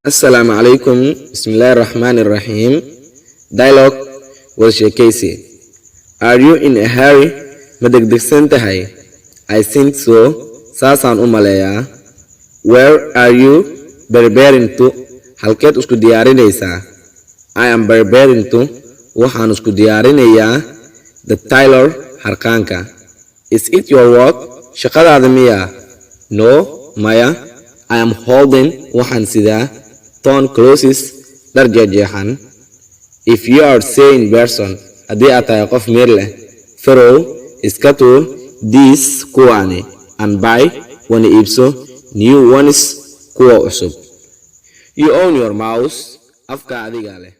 Assalaamu calaykum. Bismillaahi raxmaani raxiim. Dialogue, wada sheekaysi. Are you in a hurry? Ma degdegsan tahay? I think so. Saasaan u maleeyaa. Where are you preparing to? Halkeed isku diyaarinaysaa? I am preparing to, waxaan isku diyaarinayaa, the tailor, harqaanka. Is it your work? Shaqadaada miyaa? No, maya. I am holding, waxaan sidaa, torn clothes, dhar jeexjeexan. If you are sane person, haddii aad tahay qof miyir leh, throw, iska tuur, these, kuwaani, and buy, wana iibso, new ones, kuwa cusub. You own your mouth. Afka adiga leh.